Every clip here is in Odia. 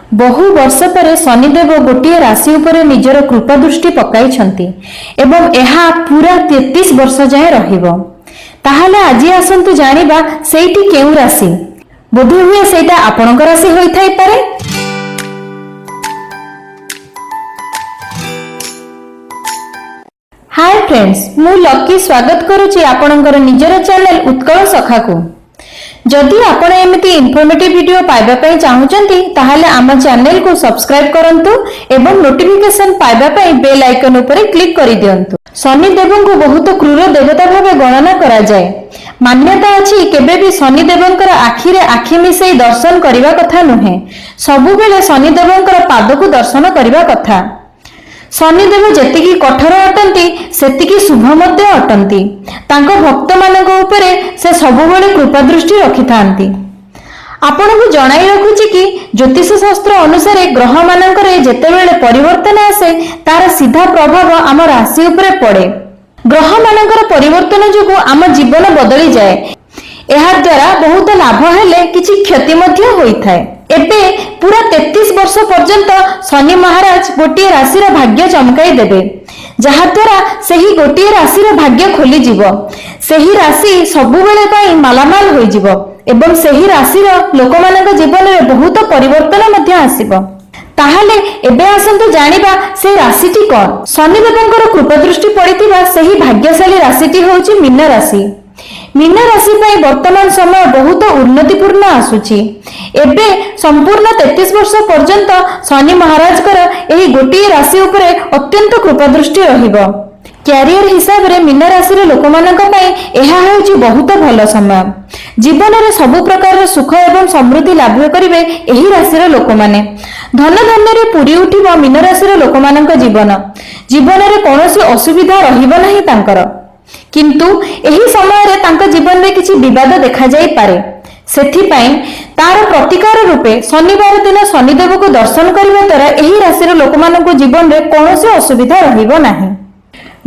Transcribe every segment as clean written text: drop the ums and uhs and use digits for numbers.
ବହୁ ବର୍ଷ ପରେ ଶନିଦେବ ଗୋଟିଏ ରାଶି ଉପରେ ନିଜର କୃପା ଦୃଷ୍ଟି ପକାଇଛନ୍ତି ଏବଂ ଏହା ପୁରା 33 ବର୍ଷ ଯାଏଁ ରହିବ। ତାହେଲେ ଆଜି ଆସନ୍ତୁ ଜାଣିବା ସେଇଟି କେଉଁ ରାଶି। ବୋଧହୁଏ ସେଇଟା ଆପଣଙ୍କ ରାଶି ହୋଇଥାଇପାରେ। ହାଏ ଫ୍ରେଣ୍ଡସ୍, ମୁଁ ଲକି ସ୍ୱାଗତ କରୁଛି ଆପଣଙ୍କର ନିଜର ଚ୍ୟାନେଲ ଉତ୍କଳ ସଖାକୁ। ଯଦି ଆପଣ ଏମିତି ଇନଫର୍ମେଟିଭ ଭିଡିଓ ପାଇବା ପାଇଁ ଚାହୁଁଛନ୍ତି, ତାହେଲେ ଆମ ଚ୍ୟାନେଲକୁ ସବସ୍କ୍ରାଇବ କରନ୍ତୁ ଏବଂ ନୋଟିଫିକେସନ ପାଇବା ପାଇଁ ବେଲ୍ ଆଇକନ୍ ଉପରେ କ୍ଲିକ୍ କରିଦିଅନ୍ତୁ। ଶନିଦେବଙ୍କୁ ବହୁତ କ୍ରୂର ଦେବତା ଭାବେ ଗଣନା କରାଯାଏ। ମାନ୍ୟତା ଅଛି, କେବେ ବି ଶନିଦେବଙ୍କର ଆଖିରେ ଆଖି ମିଶେଇ ଦର୍ଶନ କରିବା କଥା ନୁହେଁ। ସବୁବେଳେ ଶନିଦେବଙ୍କର ପାଦକୁ ଦର୍ଶନ କରିବା କଥା। ଶନିଦେବ ଯେତିକି କଠୋର ଅଟନ୍ତି, ସେତିକି ଶୁଭ ମଧ୍ୟ ଅଟନ୍ତି। ତାଙ୍କ ଭକ୍ତମାନଙ୍କ ଉପରେ ସେ ସବୁବେଳେ କୃପା ଦୃଷ୍ଟି ରଖିଥାନ୍ତି। ଆପଣଙ୍କୁ ଜଣାଇ ରଖୁଛି କି ଜ୍ୟୋତିଷ ଶାସ୍ତ୍ର ଅନୁସାରେ ଗ୍ରହମାନଙ୍କରେ ଯେତେବେଳେ ପରିବର୍ତ୍ତନ ଆସେ, ତାର ସିଧା ପ୍ରଭାବ ଆମ ରାଶି ଉପରେ ପଡେ। ଗ୍ରହମାନଙ୍କର ପରିବର୍ତ୍ତନ ଯୋଗୁଁ ଆମ ଜୀବନ ବଦଳିଯାଏ। ଏହା ଦ୍ୱାରା ବହୁତ ଲାଭ ହେଲେ କିଛି କ୍ଷତି ମଧ୍ୟ ହୋଇଥାଏ। ଏବେ ପୁରା 33 ବର୍ଷ ପର୍ଯ୍ୟନ୍ତ ଶନି ମହାରାଜ ଗୋଟିଏ ରାଶିର ଭାଗ୍ୟ ଚମକାଇ ଦେବେ, ଯାହାଦ୍ୱାରା ସେହି ଗୋଟିଏ ରାଶିର ଭାଗ୍ୟ ଖୋଲିଯିବ। ସେହି ରାଶି ସବୁବେଳେ ପାଇଁ ମାଲାମାଲ ହୋଇଯିବ ଏବଂ ସେହି ରାଶିର ଲୋକମାନଙ୍କ ଜୀବନରେ ବହୁତ ପରିବର୍ତ୍ତନ ମଧ୍ୟ ଆସିବ। ତାହେଲେ ଏବେ ଆସନ୍ତୁ ଜାଣିବା ସେ ରାଶିଟି କଣ। ଶନିଦେବଙ୍କର କୃପା ଦୃଷ୍ଟି ପଡ଼ିଥିବା ସେହି ଭାଗ୍ୟଶାଳୀ ରାଶିଟି ହେଉଛି ମୀନ ରାଶି। ମୀନ ରାଶି ପାଇଁ ବର୍ତ୍ତମାନ ସମୟ ବହୁତ ଉନ୍ନତିପୂର୍ଣ୍ଣ ଆସୁଛି। ଏବେ ସମ୍ପୂର୍ଣ୍ଣ 33 ବର୍ଷ ପର୍ଯ୍ୟନ୍ତ ଶନି ମହାରାଜଙ୍କର ଏହି ଗୋଟିଏ ରାଶି ଉପରେ ଅତ୍ୟନ୍ତ କୃପା ଦୃଷ୍ଟି ରହିବ। କ୍ୟାରିୟର ହିସାବରେ ମୀନ ରାଶିର ଲୋକମାନଙ୍କ ପାଇଁ ଏହା ହେଉଛି ବହୁତ ଭଲ ସମୟ। ଜୀବନରେ ସବୁ ପ୍ରକାରର ସୁଖ ଏବଂ ସମୃଦ୍ଧି ଲାଭ କରିବେ ଏହି ରାଶିର ଲୋକମାନେ। ଧନ ଧାନ୍ୟରେ ପୁରି ଉଠିବ ମୀନ ରାଶିର ଲୋକମାନଙ୍କ ଜୀବନ। ଜୀବନରେ କୌଣସି ଅସୁବିଧା ରହିବ ନାହିଁ ତାଙ୍କର। କିନ୍ତୁ ଏହି ସମୟରେ ତାଙ୍କ ଜୀବନରେ କିଛି ବିବାଦ ଦେଖାଯାଇପାରେ। ସେଥିପାଇଁ ତାର ପ୍ରତିକାର ରୂପେ ଶନିବାର ଦିନ ଶନିଦେବକୁ ଦର୍ଶନ କରିବା ଦ୍ୱାରା ଏହି ରାଶିର ଲୋକମାନଙ୍କୁ ଜୀବନରେ କୌଣସି ଅସୁବିଧା ରହିବ ନାହିଁ।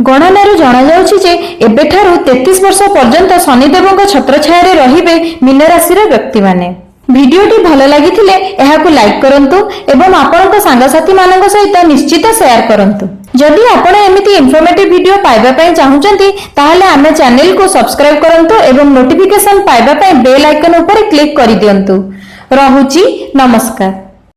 ଗଣନାରୁ ଜଣାଯାଉଛି ଯେ ଏବେଠାରୁ 33 ବର୍ଷ ପର୍ଯ୍ୟନ୍ତ ଶନିଦେବଙ୍କ ଛତ୍ରଛାୟାରେ ରହିବେ ମୀନ ରାଶିର ବ୍ୟକ୍ତିମାନେ। ଭିଡିଓଟି ଭଲ ଲାଗିଥିଲେ ଏହାକୁ ଲାଇକ୍ କରନ୍ତୁ ଏବଂ ଆପଣଙ୍କ ସାଙ୍ଗସାଥିମାନଙ୍କ ସହିତ ନିଶ୍ଚିତ ସେୟାର କରନ୍ତୁ। ଯଦି ଆପଣ ଏମିତି ଇନଫର୍ମେଟିଭ ଭିଡିଓ ପାଇବା ପାଇଁ ଚାହୁଁଛନ୍ତି, ତାହେଲେ ଆମ ଚ୍ୟାନେଲକୁ ସବସ୍କ୍ରାଇବ କରନ୍ତୁ ଏବଂ ନୋଟିଫିକେସନ ପାଇବା ପାଇଁ ବେଲ୍ ଆଇକନ୍ ଉପରେ କ୍ଲିକ୍ କରିଦିଅନ୍ତୁ। ରହୁଛି, ନମସ୍କାର।